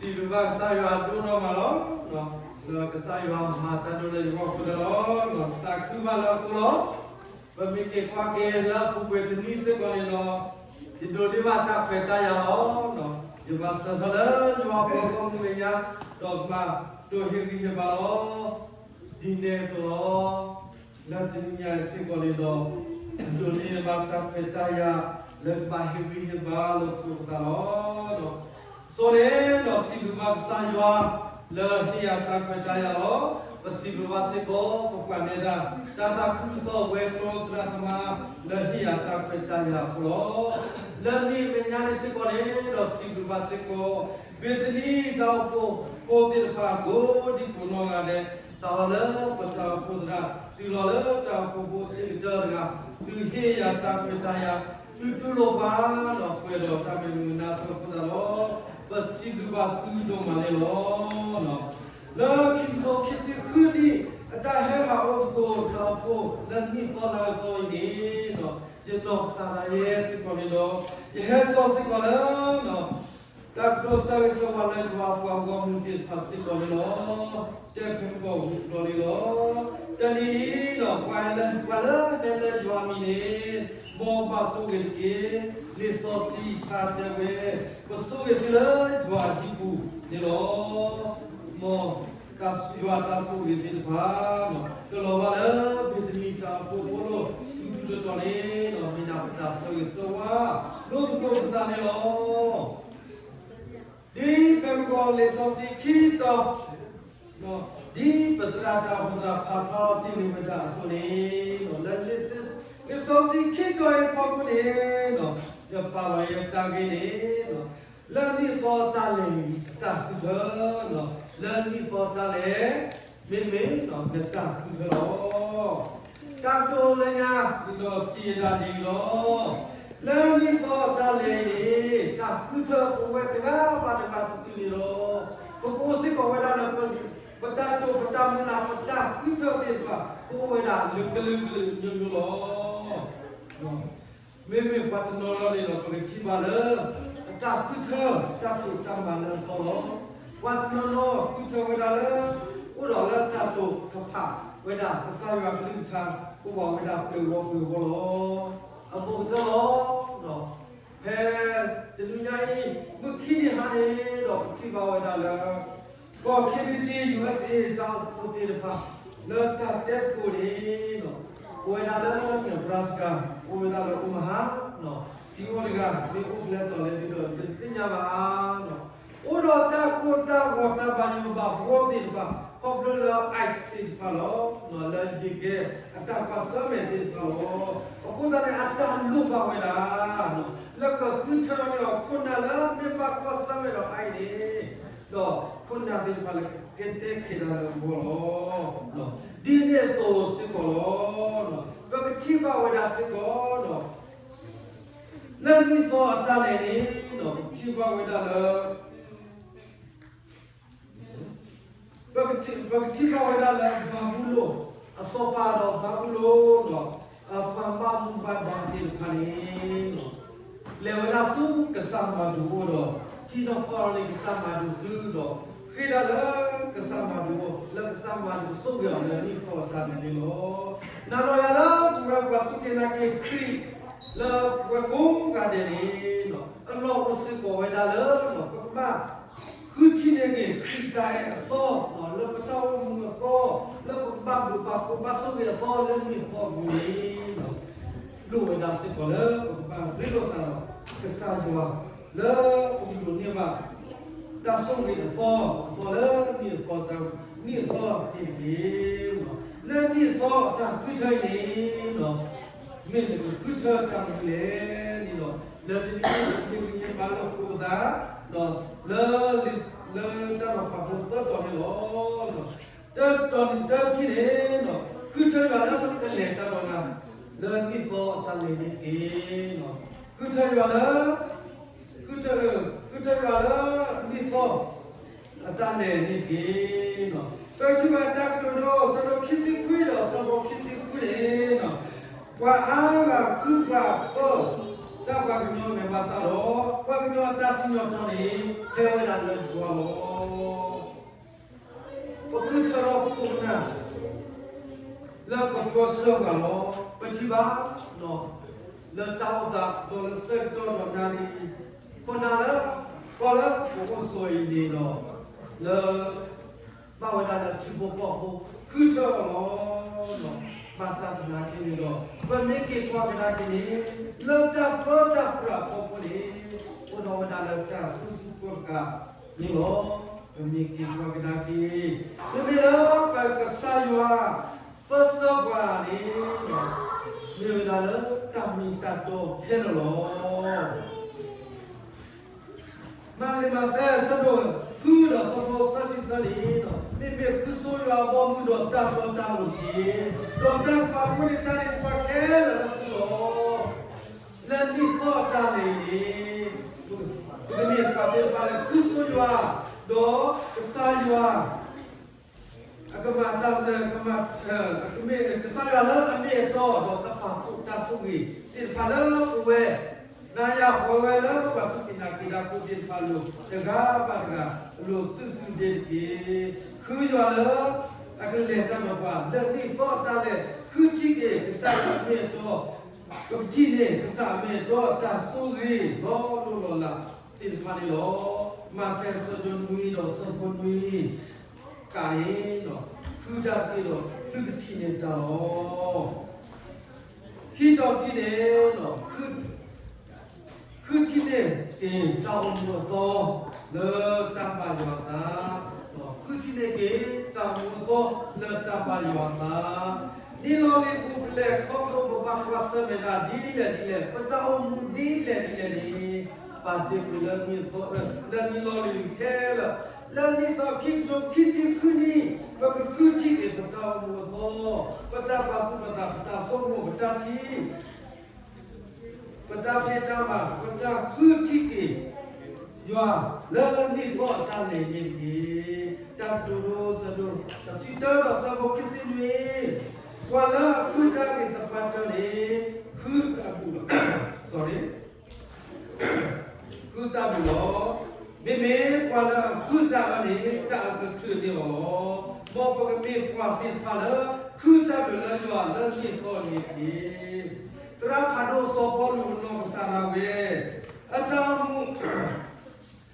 စံးဘျုးဘၣ်ကစၢ်ယွၤဒိၣ်နီၢ်မးလီၤ. လၢကစၢ်ယွၤမၤတၢ်ဒိၣ်လၢယဂီၢ်အဃိသတးလီၤ. သးခုဘၣ်လၢအဃိလီၤ. ပမ့ၢ်က့ၤကွၢ်က့ၤလၢအပူၤကွံာ်တနံၣ်စ့ၢ်ကီးန့ၣ်ဒီး ယဒိးန့ၢ်ဘၣ်တၢ်ခွဲးတၢ်ယာ်လီၤ. ယဘၣ်ဆၢထၢၣ်လၢယွၤအပူၤအဂီၢ်မူလၢညါ, ဒီးကဘၣ်တိၢ်ဟ့ၣ်ဂံၢ်ဟ့ၣ်ဘါလီၤ. ဒ်န့ၣ်အသိးလီၤ. လၢတနံၤညါအံၤစ့ၢ်ကီးန့ၣ်ဒီး ဒိးန့ၢ်ဘၣ်တၢ်ခွဲးတၢ်ယာ် လၢကဘၣ်ဟ့ၣ်ဂံၢ်ဟ့ၣ်ဘါလိာ်သကိးပသးလီၤ. အဆိန့ၣ်ဒီး စံးဘျုးဘၣ်ကစၢ်ယွၤ လၢဟ့ၣ်ယၤတၢ်ခွဲးတၢ်ယာ်လီၤ. ပစံးဘျုးဘၣ်စ့ၢ်ကီး ပပှၤနဲဒၣ် တၢ်သးခုကစီၣ်ဝဲၤကျိၤသရၣ်သမါ လၢဟ့ၣ်ယၤတၢ်ခွဲးတၢ်ယာ်အဃိလီၤ. လၢနံၣ်မဲာ်ညါန့ၣ်စ့ၢ်ကီးန့ၣ်ဒီး စံးဘျုးဘၣ်စ့ၢ်ကီး ဘ့းသနံတၢ်အိၣ်ဖှိၣ်ဖိသ့ၣ်တဖၣ် ကိးဒံကိးနီၢ်ဂၤဒဲး စးထီၣ်လၢပတၢ်အိၣ်ဖှိၣ်သရၣ် တုၤလီၤလၢတၢ်အိၣ်ဖှိၣ်ဖိဆံးကတၢၢ်တဂၤ သုဟ့ၣ်ယၤတၢ်ခွဲးတၢ်ယာ် သုတူၢ်လိာ်ပှၤဒီး ပှဲၤဒီးတၢ်မုာ်မုာ်နါစၢၤအဃိသတးလီၤ. ပစံးဘျုးဘၣ်သုဒိၣ်မးန့ၣ်လီၤ. လၢခံကထိခံဆံဃုနံၣ် အတၢ်ဟဲဟးအိၣ်သကိးတၢ်အိၣ်ဖှိၣ်လၢနံၣ်သီလါသီအံၤန့ၣ်ဒီး ယနီၢ်ကစၢ်ဒၣ်ယဲစ့ၢ်ကီးန့ၣ်ဒီး ယဟဲစိာ်စ့ၢ်ကီးလၢ တၢ်ကတိၤဆၢဂ့ၤဆၢဝါလၢယွၤအပှၤဂီၢ်မုၢ်သ့ၣ်တဖၣ်စ့ၢ်ကီးန့ၣ်လီၤ. တဲဖဲမုၢ်ဂီၢ်ဝံၤဘျီန့ၣ်လီၤ. တနံၤအံၤဒီး ပှၤလၢ ပှၤလၢဟဲလၢယွၤအမံၤန့ၣ် မ်ဘၣ်ဆိၣ်ဂ့ၤတက့ၢ်. လံာ်စီဆှံအံၤတဲဝဲ ပဆိၣ်ဂ့ၤသုလၢယွၤအဟံၣ်ပူၤန့ၣ်လီၤ. မ်တၢ်ယွၤတၢ်ဆိၣ်ဂ့ၤသ့ၣ်တဖၣ် ကလီၤဘၣ်လၢ ဘ့းသနံတၢ်အိၣ်ဖှိၣ်ဖိလီၤ ထူထူတီတီန့ၣ်ဒီး မ့ၢ်ဒၣ်ပတၢ်ဆၢဂ့ၤဆၢဝါ လိာ်သကိးပသးန့ၣ်လီၤ. ဒ်ဖဲမုၢ်ဂီၢ်လံာ်စီဆှံခံတီၤ ဒ်ပသရၣ်တၢ်အိၣ်ဖှိၣ်သရၣ်ဖးဖျါထီၣ်တ့ၢ်န့ၢ်ဝဲဒၣ်အသိးန့ၣ် လၢလံာ်စီဆှံခံတီၤအံၤအဖီခိၣ်န့ၣ် ယပာ်လီၤယတၢ်ဂ့ၢ်န့ၣ် လၢနံၣ်သီတၢ်လဲၤအံၤ တၢ်ဃုထၢ လၢနံၣ်သီတၢ်လဲၤ မ့မ့ၢ်နတၢ်ဃုထၢလီၤ. တၢ်ကတိၤလၢညါ ဒ်သိးစံးဝဲဒၣ်ဒ်အံၤလီၤ. လၢနံၣ်သီတၢ်လဲၤအံၤန့ၣ် တၢ်ဃုထၢအိၣ်ဝဲတဂၤဘၣ်တဂၤစုာ်စုာ်န့ၣ်လီၤ. ပကအိၣ်စ့ၢ်ကီးဝဲဒၣ်လၢ ပတၢ်တိာ်ပတၢ်မုၢ်လၢ် ပတၢ်ဃုထၢသ့ၣ်တဖၣ် ကအိၣ်ဝဲဒၣ်လၢကလုာ်ကလုာ်မျိုးမျိုးလီၤ. မ့မ့ၢ်ပှၤတနီၤနီၤန့ၣ်ဒီး ပကထံၣ်ဘၣ်လၢ အတၢ်ဃုထၢ တၢ်ဖံးတၢ်မၤလၢအသီလီၤ. ပှၤတနီၤနီၤဃုထၢဝဲဒၣ်လၢ အိၣ်ဒီးလၢတၢ်တိာ်ကဖးဝဲဒၣ် ကစၢ်ယွၤကလုၢ်ကထါ အိၣ်ဘၣ်ဝဲဒၣ်ပှဲၤဂီၢ်ပှဲၤဂီၢ်လီၤ. အမုၢ်ကတၢၢ်လီၤ. ဖဲတနံၤညါအံၤ မုၢ်ခံနံၤဟါန့ၣ်ဒီး ပထံၣ်ဘၣ်ဝဲဒၣ်လၢ ကီၢ် K B C U S A တၢ်အိၣ်ဖှိၣ်သ့ၣ်တဖၣ် လၢတၢ်တဲသကိးန့ၣ်ဒီး အိၣ်ဝဲဒၣ်လၢ Nebraska အိၣ်ဝဲဒၣ်လၢ Omaha ထံအိၣ်တဂၤ မ့ၢ်အိၣ်ဖဲလဲၣ်တီၤလဲၣ်ဒ်ဒီး ယတသ့ၣ်ညါဘၣ်. အိၣ်ဒီးတၢ်ကိၢ်တၢ်ဂီၤတၢ်ဘၣ်ယိၣ်ဘၣ်ဘှီသ့ၣ်တဖၣ် ခီဖျိလၢ ICE သ့ၣ်တဖၣ်လီၤ. လၢယကဲအတၢ်ကွၢ်ဆၢၣ်မဲာ်သ့ၣ်တဖၣ်လီၤ. အဃိသတးန့ၣ် အတၢ်လိၣ်ဘၣ်ဝဲဒၣ် လၢကဃုထၢထီၣ်န့ၢ်အီၤ ခိၣ်နၢ်လၢမ့ၢ်ဘၣ်ကွၢ်ဆၢၣ်မဲာ်ဒီးအအံၤန့ၣ် ဒီးခိၣ်နၢ်သ့ၣ်တဖၣ်လၢကကဲတဲခဲဒၣ်လၢအဂီၢ်လီၤ. ဒ်န့ၣ်အသိးစ့ၢ်ကီးလီၤ. ပကထံၣ်ဘၣ်ဝဲဒၣ်စ့ၢ်ကီးဒီး လၢနံၣ်သီအတၢ်လဲၤန့ၣ်ဒီး ပကထံၣ်ဘၣ်ဝဲဒၣ်လၢ ပကထံၣ် ပကထံၣ်ဘၣ်ဝဲဒၣ်လၢ ဘၤဘူလိၣ် အစီၤပၤဒီးဘၤဘူလိၣ်ဒီး အပှၤဘၣ်မူဘၣ်ဒါသ့ၣ်တဖၣ်န့ၣ် လဲၤဝဲဒၣ်ဆူကစၢ်မၤဒူၤအအိၣ်ဒီး ဟံးထီၣ်ဖီၣ်န့ၢ်ကစၢ်မၤဒူၤစုဒီး ဃ့ဒၣ်လၢကစၢ်မၤဒူၤအအိၣ် လၢကစၢ်မၤဒူၤကဆိၣ်ဂ့ၤအီၤလၢနံၣ်သီအတၢ်န့ၣ်န့ၣ်လီၤ. နၤဒီးယၤလၢပဝဲပှၤစူၢ်က့ၤနာ်က့ၤခရံာ် လၢပဝဲကိးဂၤဒဲးန့ၣ် အလီၢ်အိၣ်စ့ၢ်ကီးဝဲဒၣ်လၢ ပကဘၣ် ဃုထံၣ်န့ၢ်က့ၤခရံာ်တၢ်အဲၣ်အသီ လၢပတၢ်အိၣ်မူအသီ လၢပကဘၣ်ဒိးဘၣ်ဖှိၣ်ဘၣ်ဆိၣ်ဂ့ၤအသီလၢနံၣ်သီအပူၤန့ၣ် လိၣ်ဝဲဒၣ်စ့ၢ်ကီးလၢ ပကဘၣ်ရ့လိာ်သးဒီး ကစၢ်ယွၤ လၢပကဒိးန့ၢ်ဘၣ် တၢ်ဆိၣ်ဂ့ၤအသီ အသီလၢနံၣ်အသီတၢ် နံၣ်အသီန့ၣ်တက့ၢ်. လၢနံၣ်အသီတၢ်ဃုထၢအံၤန့ၣ် မ့ၢ်နကဃုထၢတၢ်မနုၤလဲၣ်န့ၣ်ဒီး လၢတနံၤအံၤ ဟ့ၣ်ဂံၢ်ဟ့ၣ်ဘါလိာ်သကိးပသး ဒီး လၢ လၢတၢ်နီၤဖးဖိသၢတီၤန့ၣ်လီၤ. တၢ်တီၤနံၤတၢ်ထံၣ်န့ၣ် ဃုထၢယွၤလၢကလဲၤတၢ်ဒီးနၤ လၢနံၣ်သီအတၢ်လဲၤန့ၣ်တက့ၢ်. ဃုထၢယွၤလၢ ဃုထၢ ဃုထၢယွၤလၢနံၣ်သီ အတၢ်လဲၤန့ၣ်တက့ၢ်. ပထံၣ်ဘၣ်တၢ်ကတိၤဒိ အဆၢဒိၣ်ခံဆံခွံဒီးအဆၢဖိခံဆံဃုန့ၣ် ပှၤအါဂၤဃုပှၤပၢ တၢ်ပှၤကညီမဲာ်ဘၣ်ဆၣ်ဒီး ပှၤကညီအတၢ်စံၣ်ညီၣ်တီန့ၣ် ဟဲဝဲဒၣ်လၢယွၤလီၤ. ပဃုထၢထီၣ်ခိၣ်နၢ် လၢကပၢဆှၢပှၤလီၤ. ပထံၣ်ဘၣ် လၢတၢ်အိၣ်သးဒီးလၢဆၢကတီၢ်ဒီးနၣ်ရံၣ်အံၤ, ခိၣ်နၢ်လၢ ပှၤလၢပအိၣ်ဆိးအံၤန့ၣ်ဒီး လၢ ဘၣ်ဝဲဒၣ်လၢထံဖိကီၢ်ဖိ ဃုထၢအီၤလီၤ. ဘၣ်ဆၣ်သနာ်က့န့ၣ်ဒီး ပမ့ၢ်က့ၤကွၢ်ကဒါက့ၤန့ၣ် လၢတၢ်ပၢတၢ်ပြးအဖီခိၣ်န့ၣ် အိၣ်ဒီးဝဲဒၣ်လၢတၢ်ဆူၣ်ဆူၣ်ကိၢ်တကးန့ၣ်လီၤ. ပမ့ၢ်က့ၤကွၢ်ကဒါက့ၤ မ့မ့ၢ်လၢပကစၢ်ယွၤ ပၢဆှၢပှၤန့ၣ် မ့ၢ်ဝဲဒၣ်လၢတၢ်မ့ၢ်တၢ်တီခဲလၢာ်လီၤ. မၤလ့းမးသဲ အဆၢဒိၣ်ဃုဒီးဆၢဖိသၢဆံသၢန့ၣ်, မ့မ့ၢ်ဃုဆိယွၤအဘီအမုၢ်ဒီးတၢ်တီတၢ်လိၤတက့ၢ်. ဒီးတၢ်ကပာ်ဖှိၣ်န့ၢ်တၢ်န့ၣ်တဖၣ်ခဲလၢာ်လၢသုလီၤ. လၢနံၣ်သီအတၢ်လဲၤအံၤန့ၣ်, ပကမ့ၢ်ပှၤသ့ၣ်တဖၣ်လၢဃုဆိယွၤ, ဒီးကစၢ်ယွၤ အကမၤတၢ်လၢ ကမၤ ကမ့ၢ်ကစၢ်ယွၤလၢအမ့ၢ်အတီ ဒီးကပာ်ဖှိၣ်တၢ်ဆိၣ်ဂ့ၤသ့ၣ်တဖၣ်လၢပဝဲ နၤယၤပဝဲလၢပှၤစူၢ်က့ၤနာ်က့ၤတၢ်ဖိသ့ၣ်တဖၣ်အလိၤ တဂၤဘၣ်တဂၤအလိၤစုာ်စုာ်ဒ့တက့ၢ်. ဃုယွၤလၢ အကလဲၤတၢ်ဒီးပှၤ လၢနံၣ်သီအတၢ်လဲၤ ဃုထံၣ်က့ၤကစၢ်ယွၤအမ့ၢ်အတီ, ပကထံၣ်န့ၢ်ကစၢ်အမ့ၢ်အတီတၢ်ဆိၣ်ဂ့ၤလီၤလိၢ်လီၤလးသ့ၣ်တဖၣ်န့ၣ်လီၤ. မးသဲအဆၢဒိၣ်နွံဒီးဆၢဖိနွံ ကးန့ၣ်, ဃုတၢ်တက့ၢ်ဒီးသုကထံၣ်န့ၢ်တၢ်လီၤ. ခံထီၣ်တထံၣ်န့ၣ်, ဃုထံၣ်န့ၢ်က့ၤတၢ်အိၣ်မူအသီလၢတၢ်ဘၣ်ယွၤအသး, ဃုထံၣ်န့ၢ်က့ၤတၢ်အိၣ်မူအသီလၢတၢ်ဘၣ်ယွၤအသး, နံၣ်လီၤလံၤပူၤပလဲၤခီဖျိပဘၣ်ကွၢ်ဆၢၣ်မဲာ်တၢ်ဒ်လဲၣ်ဒ်လဲၣ် ပတၢ်အိၣ်မူဒ်လဲၣ်ဒ်လဲၣ်န့ၣ်, ပာ်တ့ၢ်ကွံာ်လၢနံၣ်သီ, လၢနံၣ်လီၤလံၤခဲလၢာ်, လၢနံၣ်သီခံကထိခံဆံဃုနံၣ် ပကဃုထံၣ်က့ၤပတၢ်အိၣ်မူအသီ, ပတၢ်ပာ်သူၣ်ပာ်သး ပတၢ်ဆိကမိၣ် ပတၢ်ထံၣ် ပတၢ်ဖံးတၢ်မၤ ပတၢ်ဃုထံၣ်က့ၤယွၤလၢနံၣ်သီအတၢ်လဲၤန့ၣ်တက့ၢ်. တၢ်ကတိၤဒိအဆၢဒိၣ်တဆံတၢဒီးဆၢဖိခံဆံနွံ, ပှၤလၢအဃုတၢ်ဂ့ၤသပှၢ်တၢၢ်န့ၣ် ဃုတၢ်ဒူၣ်လီၤ, sorry ဃုတၢ်ဒူၣ်လီၤ. မ့မ့ၢ်ပှၤလၢအဃုတၢ်အၢန့ၣ် တၢ်အၢကချုးန့ၢ်အီၤလီၤ. မ်ပကမ့ၢ်ပှၤသ့ၣ်တဖၣ်လၢ ဃုတၢ်ဒူၣ်လၢယွၤလၢနံၣ်သီန့ၣ်တက့ၢ်. သရၣ်ဖးဒိၣ်စီၤပီလူးအနီၢ်ကစၢ်ဒၣ်ဝဲ အတၢ်အိၣ်မူ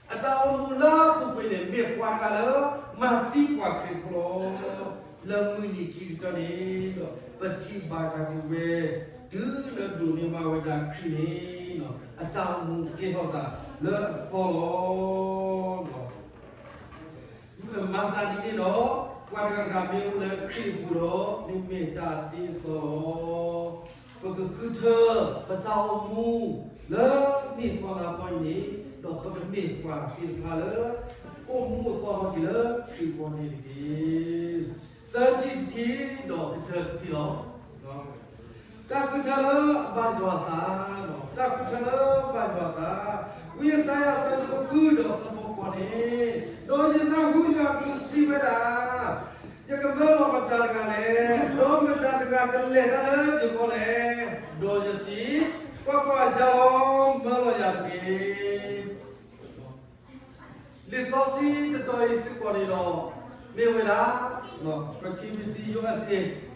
အတၢ်အိၣ်မူလၢအပူၤကွံာ်န့ၣ် မ့ၢ်ပှၤတဂၤလၢ မၤသံပှၤခရံာ်ဖိလီၤ. လၢမုၢ်နံၤခံကတၢၢ်န့ၣ်ဒီး ပထံၣ်ဘၣ်တၢ်က့ၤဝဲ တုၤလၢဒိးန့ၢ်ဘၣ်ဝဲဒၣ်ခရံာ်န့ၣ် အတၢ်အိၣ်မူကဲထီၣ်သးလၢအသီလီၤ. မၤသးဒ်န့ၣ်ဒီး ပှၤတဂၤဂၤမ့ၢ်အိၣ်လၢခရံာ်အပူၤဒီး မ့မ့ၢ်တၢ်သ့အသီလီၤ. ပကဃုထၢ ပတၢ်အိၣ်မူ လၢနံၣ်သီလါသီအံၤန့ၣ် ဒီးပကမ့ၢ်ပှၤသ့ၣ်တဖၣ်လၢ အိၣ်မူအသီထီၣ်က့ၤလၢခရံာ်အဂီၢ်န့ၣ်တက့ၢ်. သၢထံၣ်တထံၣ်ဒီးကတၢၢ်တထံၣ်လီၤ. တၢ်ဃုထၢလၢအဘၣ်ယွၤအသး, တၢ်ဃုထၢလၢအဘၣ်ယွၤအသး, ဝံယၡါယၤအဆၢဒိၣ်ဃုဒီးအဆၢဖိဃိးန့ၣ်, ဒီးယနၢ်ဟူယွၤအကလုၢ်စံးဝဲဒၣ်, ယကမၢလီၤမတၤတဂၤလဲၣ်, ဒီးမတၤတဂၤကလဲၤတၢ်လၢယဂီၢ်လဲၣ်. ဒီးယစံး, ကွၢ်ကွၢ်, ယၤလီၤ, မၢလီၤယၤတက့ၢ်. လံာ်စီဆှံတတီၤအံၤစ့ၢ်ကီးန့ၣ်ဒီး မ့ၢ်ဝဲဒၣ် ပ KBC USA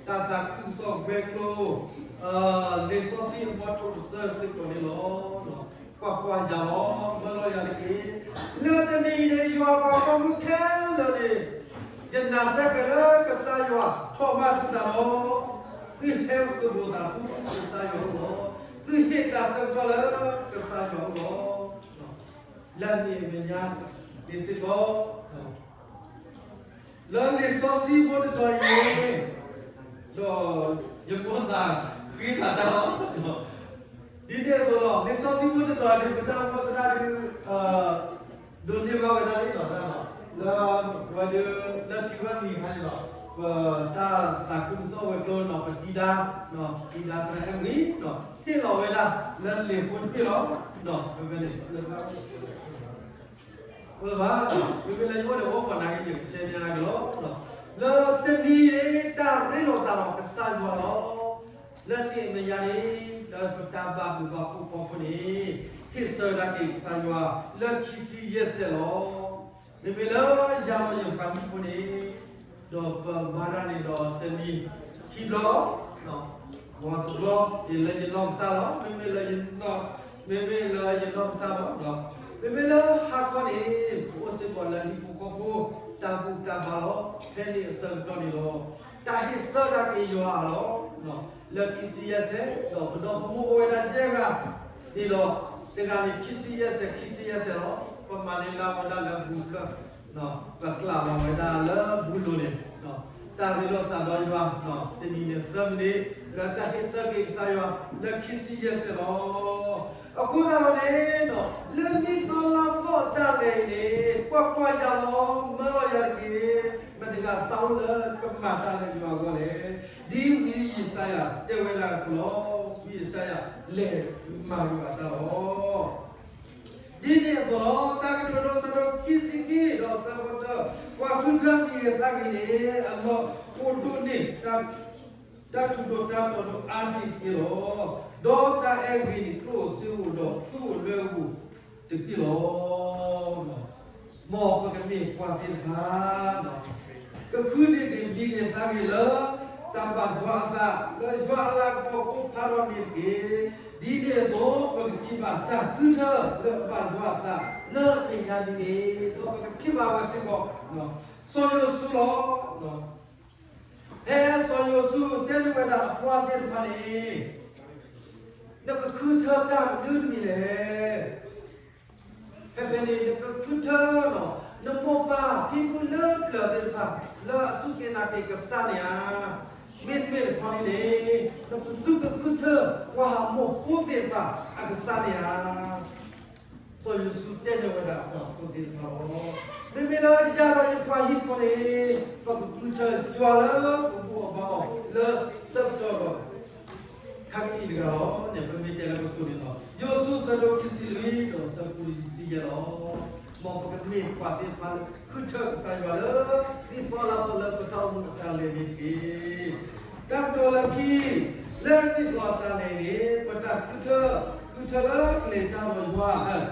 တၢ်သးခုကစီၣ်ဝဲၤကျိၤ လံာ်စီဆှံအဘီတၢ်ပစၢၢ်စ့ၢ်ကီးန့ၣ်လီၤ. ကွၢ်ကွၢ်, ယၤလီၤ, မၢလီၤယၤတက့ၢ်. လၢတနံၤအံၤန့ၣ် ယွၤပှၤဂီၢ်မုၢ်ခဲလၢာ်န့ၣ် ယနာ်စ့ၢ်ကီးလၢကစၢ်ယွၤထီၣ်ဘၣ်သုသးလီၤ. သုဟဲသဘိးသးဆူကစၢ်ယွၤအအိၣ်လီၤ. သုဟ့ၣ်တၢ်ဆၢကတီၢ်လၢကစၢ်ယွၤအအိၣ်လီၤ. လၢန့ၣ်အမဲာ်ညါန့ၣ်စ့ၢ်ကီး လၢလံာ်စီဆှံဖိတတီၤအံၤန့ၣ် ဒီးယကိးသးဃ့သးတၢ်လီၤ. ဒ်န့ၣ်အသိးလီၤ. လံာ်စီဆှံဖိတတီၤအံၤန့ၣ် ပတၢ်အိၣ်ဖှိၣ်သရၣ်ဒုး ဒိးန့ၢ်ဘၣ်ဝဲဒၣ်လံလီၤ. လၢပဝဲဒၣ်လၢထံဝဲနံၤခါန့ၣ်လီၤ. ပတၢ်သးခုကစီၣ်ဝဲၤကျိၤန့ၣ် ပတံၤဒါ, တံၤဒါသရၣ်အဲၣ်ဝံၤ ဟ့ၣ်လီၤဝဲဒၣ်လၢလံာ်ဖိတဘ့ၣ်လီၤ. ဝဲန့ၣ် လၢ အိၣ်လၢၤဘၣ်, မ့မ့ၢ်လၢယအိၣ်ဒီးဝဲပှၤနာ်က့ ယကရှဲန့ၢ်နၤက့ၤလီၤ. လၢတနံၤန့ၣ် တၢ်ရ့လိာ်သးဒီးကစၢ်ယွၤလီၤ. လၢန့ၣ်အမဲာ်ညါန့ၣ် လၢပတၢ်ဘၣ်ဘျုးဘၣ်ဖှိၣ်အဖီခိၣ်န့ၣ် ဟ့ၣ်ဆၢဒၣ်က့ၤကစၢ်ယွၤလၢခံဆံယဲၢ်ဆဲးလီၤ. မ့မ့ၢ်လၢယၤလီၤယပှၤဟံၣ်ဖိန့ၣ်, ဒီးပဘါတၢ်န့ၣ်ဒီးတနံၤခံဘျီ, ဝီတဘျီ, ယလၢယနီၢ်ကစၢ်လီၤ. မ့မ့ၢ်လၢယ, မ့မ့ၢ်လၢယနီၢ်ကစၢ်လီၤ. မ့မ့ၢ်လၢဟါခီန့ၣ်, ပအိၣ်စ့ၢ်ကီးလၢဟံၣ်ဖိဃီဖိတၢ်ဘူၣ်တၢ်ဘါလီၤ. ဖဲန့ၣ်အဆၢကတီၢ်န့ၣ်လီၤ. တၢ်ဟ့ၣ်ဆၢဒၣ်က့ၤယွၤလီၤ. လၢခံဆံယဲၢ်ဆဲး, ဒီးပဒီဖိမိၢ်အိၣ်ဝဲဒၣ်ယဲၢ်ဂၤန့ၣ်ဒီး, တဂၤန့ၣ်ခံဆံယဲၢ်ဆဲး, ခံဆံယဲၢ်ဆဲးလီၤ. ပမၤန့ၢ်လၢ်ဝဲဒၣ်လၢဘူၣ်ဖျၢၣ်, ပကျးလီၤဝဲဒၣ်လၢဘူလိၣ်န့ၣ်, တၢ်ရ့လိာ်သးဒီးယွၤ, တနံၤန့ၣ်သၢမံးနံး, လၢတၢ်ဟ့ၣ်ဆၢက့ၤကစၢ်ယွၤလၢခံဆံယဲၢ်ဆဲးလီၤ. အဃိသတးဒီးန့ၣ်, လၢနံၣ်သီလါသီအတၢ်လဲၤအံၤန့ၣ်, ကွၢ်ကွၢ်, ယၤလီၤ, မၢလီၤယၤတက့ၢ်. မတၤတဂၤသးအိၣ်လၢကမၤတၢ်လၢယွၤအဂီၢ်လဲၣ်. ဒ်ဝံယၡါယၤတဲဝဲဒၣ်အသိးလီၤ. ဝံယၡါယၤလဲၤမၤယွၤအတၢ်လီၤ. ဒ်န့ၣ်အသိးလီၤ. တၢ်ကတိၤဒိအဆၢဒိၣ်ခံဆံခံဒီးအဆၢဖိတၢ, ပှၤဃုထၢမံၤဂ့ၤသးဂ့ၤန့ၣ်, အလီၢ်အိၣ်ဒိၣ်န့ၢ် တၢ်ထူးဒိၣ်တၢ်တီၤဒိၣ်အါန့ၢ်တက့ၢ်လီၤ. ဒီးတၢ်အဲၣ်ဂ့ၤန့ၣ် ကျိၣ်ဧိၤစ့ဧိၤဒီးထူဧိၤလွဲဧိၤတက့ၢ်လီၤ. မ်ပကမ့ၢ်ပှၤသ့ၣ်တဖၣ် ကဃုန့ၢ်က့ၤမံၤဂ့ၤသးဂ့ၤလၢ တၢ်ဘၣ်ယွၤအသး, လၢယွၤအလၤကပီၤကအိၣ်ဖျါထီၣ်န့ၣ်တက့ၢ်. ဒ်န့ၣ်အသိး ပကထံၣ်ဘၣ်တၢ်ဃုထၢလၢအဘၣ်ယွၤအသးလၢအမဲာ်ညါဒ်န့ၣ်, ဒီးပကထံၣ်ဘၣ်ဝဲစ့ၢ်ကီး စီၤယိၤၡူလီၤ. ဖဲစီၤယိၤၡူတဲန့ၢ်ဝဲဒၣ်အပှၤသ့ၣ်တဖၣ်န့ၣ်, နကဃုထၢတၢ်မနုၤတမံၤလဲၣ်. ဖဲဖဲန့ၣ် နကဃုထၢလီၤ နမိၢ်ပၢ်ဖံဖုလၢပျၢၤသ့ၣ်တဖၣ် လၢအစူၢ်က့ၤနာ်က့ၤကစၢ်န့ၣ်ဧါ. မ့တမ့ၢ်တခီန့ၣ်န့ၣ်, နကသုကဃုထၢ ပှၤဟးမိၢ်ဖိသ့ၣ်တဖၣ်အကစၢ်န့ၣ်ဧါ. စီၤယိၤၡူတဲန့ၢ်ဝဲဒၣ်အပှၤဖိသ့ၣ်တဖၣ်လီၤ. မ့မ့ၢ်လၢယၤဒီးယပှၤဟံၣ်ဖိန့ၣ်, ပကဃုထၢယွၤလၢပဘူၣ်အဘါအီၤလၢဆၢကတီၢ်ဒီး ခါကနံၣ်တဂၤလီၤန့ၣ် ပမ့ၢ်တဲလၢပစိၤန့ၣ်လီၤ. ယိၤၡူအဆၢဒိၣ်ခံဆံလွံၢ်ဒီးအဆၢဖိတဆံယဲၢ်လီၤ. မ်ပကမ့ၢ်ပှၤသ့ၣ်တဖၣ်လၢဃုထၢကစၢ်ယွၤလၢ နံၣ်သီလါသီလၢပတၢ်အိၣ်မူအတၢ်လဲၤန့ၣ်တက့ၢ်. တၢ်ကတိၤလၢခံ, လၢနံၣ်သီအတၢ်လဲၤန့ၣ် ပတၢ်ဃုထၢ, ဃုထၢလၢကလဲၤတၢ်ဒီးယွၤ, ပ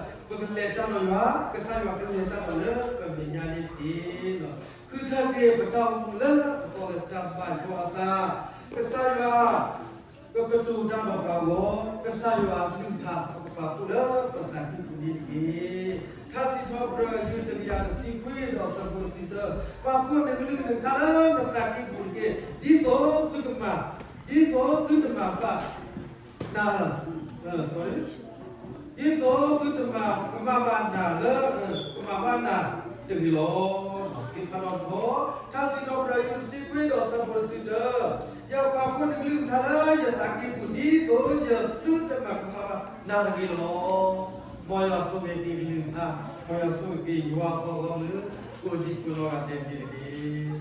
ကလဲၤတၢ်ဒီးယွၤ, ကစၢ်ယွၤကလဲၤတၢ်ဒီးလၢပမဲာ်ညါန့ၣ်တက့ၢ်. ဃုထၢက့ၤပတၢ်အိၣ်မူလၢအသီလၢတၢ်ဘၣ်ယွၤအသး, ကစၢ်ယွၤ ပကတိၤတၢ်ဒီးပှၤဂီၢ်, ကစၢ်ယွၤအကလုၢ်ကထါ ပကပာ်ဖှိၣ်လၢပသးကံၢ်ပူၤန့ၣ်တက့ၢ်. ထါစံးထီၣ်ပတြၢၤယုၢ်တကယၤတဆံခွံဒီးအဆၢဖိတဆံသၢ, ပာ်ဖှိၣ်နကလုၢ်နကထါလၢနသးကံၢ်ပူၤတက့ၢ်. ဒ်သိးသုကမၤ, ဒ်သိးသုတမၤဘၣ်နၤ ဒ်သိးသုတမၤကမၣ်ဘၣ်နၤလၢ ကမၤဘၣ်နၤတဂ့ၤလီၤ. က့ၤဖးထီၣ်တခီ, ထါစံးထီၣ်ပတြၢၤယုၢ်တဆံခွံဒီးအဆၢဖိတဆံတၢ, ယပာ်ဖှိၣ်နကလုၢ်ကထါလၢယသးကံၢ်ပူၤ ဒ်သိးယသုတမၤကမၣ်ဘၣ်နၤတဂ့ၤလီၤ. မ်ယွၤဆိၣ်ဂ့ၤက့ၤကလုၢ်ကထါ, မ်ယွၤဆိၣ်ဂ့ၤက့ၤယွၤအဖိအဂီၢ်လၢ ကိးဒံကိးနီၢ်ဂၤဒဲးန့ၣ်တက့ၢ်.